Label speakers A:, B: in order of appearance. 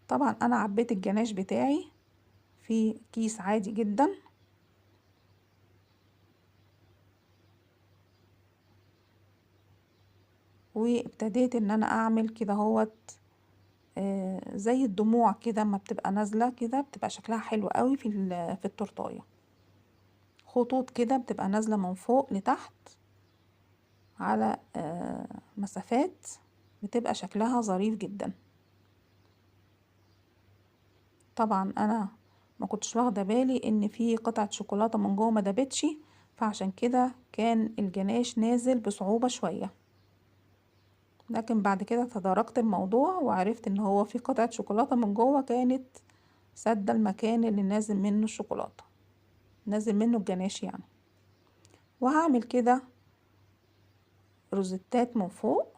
A: طبعا انا عبيت الجناش بتاعي في كيس عادي جدا. وابتديت ان انا اعمل كده اهوت، زي الدموع كده ما بتبقى نازلة كده، بتبقى شكلها حلو قوي في التورتاية. خطوط كده بتبقى نازلة من فوق لتحت على مسافات، بتبقى شكلها ظريف جدا. طبعا انا ما كنتش واخده بالي ان في قطعه شوكولاته من جوه ما دابتش، فعشان كده كان الجناش نازل بصعوبه شويه، لكن بعد كده تداركت الموضوع وعرفت ان هو في قطعه شوكولاته من جوه كانت سادة المكان اللي نازل منه الشوكولاته، نازل منه الجناش يعني. وهعمل كده روزتات من فوق.